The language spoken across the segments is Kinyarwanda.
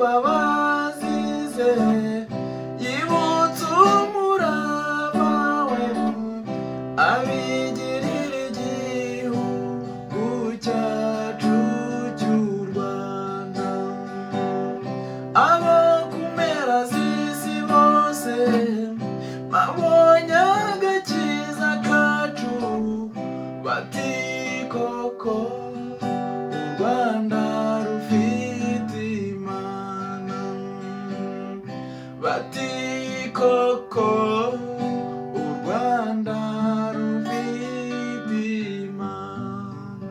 Imbabazi ze, yibutse umurava we, abigirira igihugu cyacu cy'u Rwanda. Abo ku mpera z'isi bose babonye agakiza kacu, bati koko u Rwanda rufite Imana, bati koko u Rwanda rufite Imana.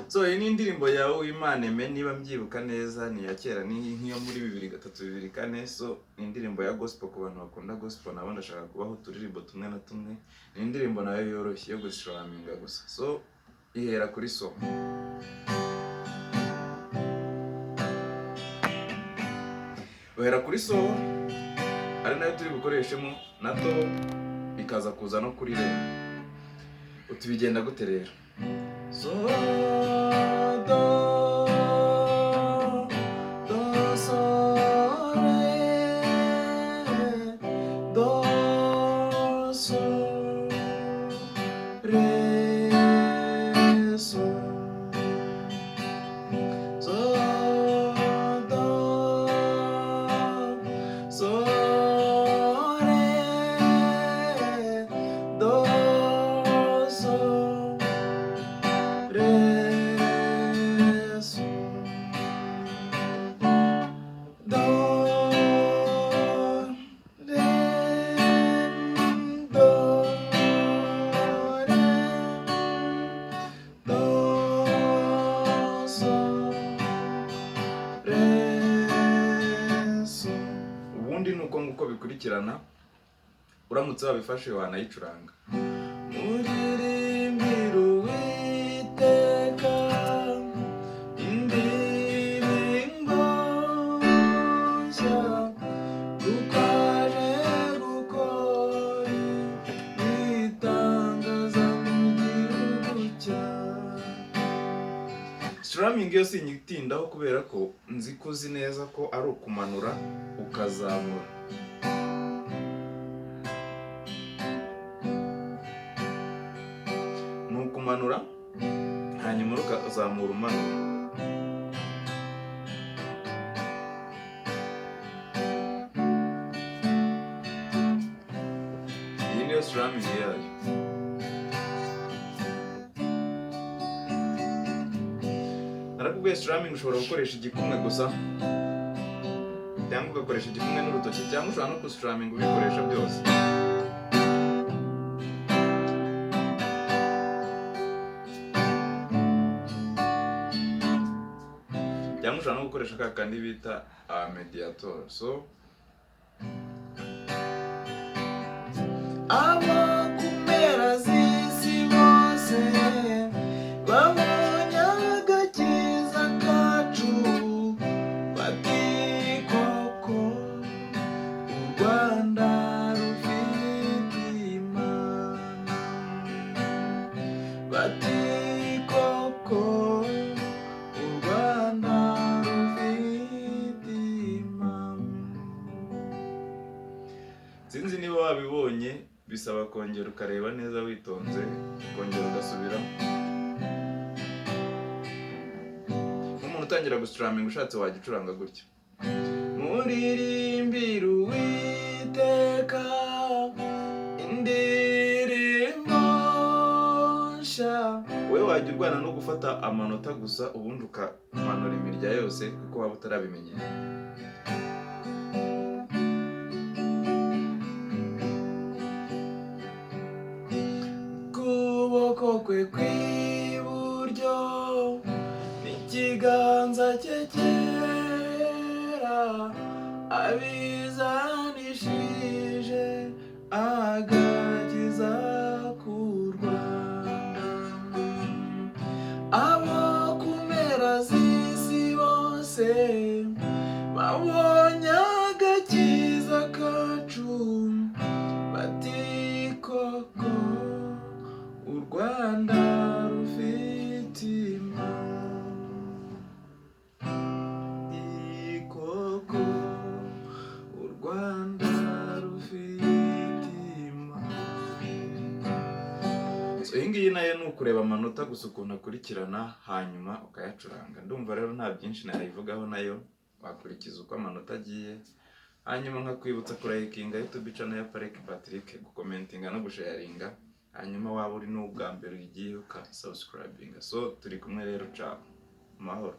So iyi ni indirimbo yawe Uwimana Aime, niba mbyibuka neza ni iya kera, ni nk'iyo muri 2003, 2004. So ni indirimbo ya gospel ku bantu bakunda gospel, nabo ndashaka kubaho uturirimbo tumwe na tumwe. Ni indirimbo nayo yoroshye yo gustrumminga gusa. So ihera kuri so, uhera kuri so ari nayo turi bukoreshemo na do, ikaza kuza no kuri re. Uti bigenda gute rero? So, do, do, so, re, do, so, re, so, so, do, so, re, do, so, re, so, do, re, do, re, do, so, re, so. Ubundi ni uko nguko bikurikirana, uramutse wabifashe wanayicuranga. Muririmbire Uwiteka indirimbo nshya, kuko aje gukora ibitangaza mu gihugu cyacu. Strumming yo sinyitindaho kubera ko nzi ko uzi neza ko ari ukumanura ukazamura. Ni ukumanura hanyuma ukazamura umanura. Iyi niyo strumming yayo. Narakubwiye, strumming ushobora gukoresha igikumwe gusa, cyangwa ugakoresha igikumwe n'urutoki, cyangwa ushobora no kustrumming ubikoresha byose. Cyangwa ushobora no gukoresha ka kandi bita mediator. So Abo ku mpera z'isi bose babonye agakiza kacu, bati koko u Rwanda rufite Imana, bati koko u Rwanda rufite Imana. Sinzi niba wabibonye, bisaba kongera ukareba neza witonze, ukongera ugasubiramo. Nk'umuntu utangira gustrumming, ushatse wagicuranga gutya. Muririmbire Uwiteka indirimbo nshya. Wowe wajya urwana no gufata amanota gusa, ubundi ukamanura imirya yose kuko waba utarabimenyera. Kuboko kwe kw'iburyo n'ikiganza cye cyera abizanishije agakiza ku Rwanda. Abo ku mpera z'isi bose babonye agakiza kacu, bati koko u Rwanda rufite Imana. So iyi ngiyi nayo ni ukureba amanota gusa ukuntu akurikirana, hanyuma ukayacuranga. Ndumva rero nta byinshi nayivugaho, nayo wakurikiza uko amanota agiye. Hanyuma nkakwibutsa kuralikinga YouTube channel ya Pareke Patrick, gukomentinga no gusharinga. Hanyuma waba uri n'ubwa mbere ugiye, ukasubscribinga. So turi kumwe rero, ciao, amahoro.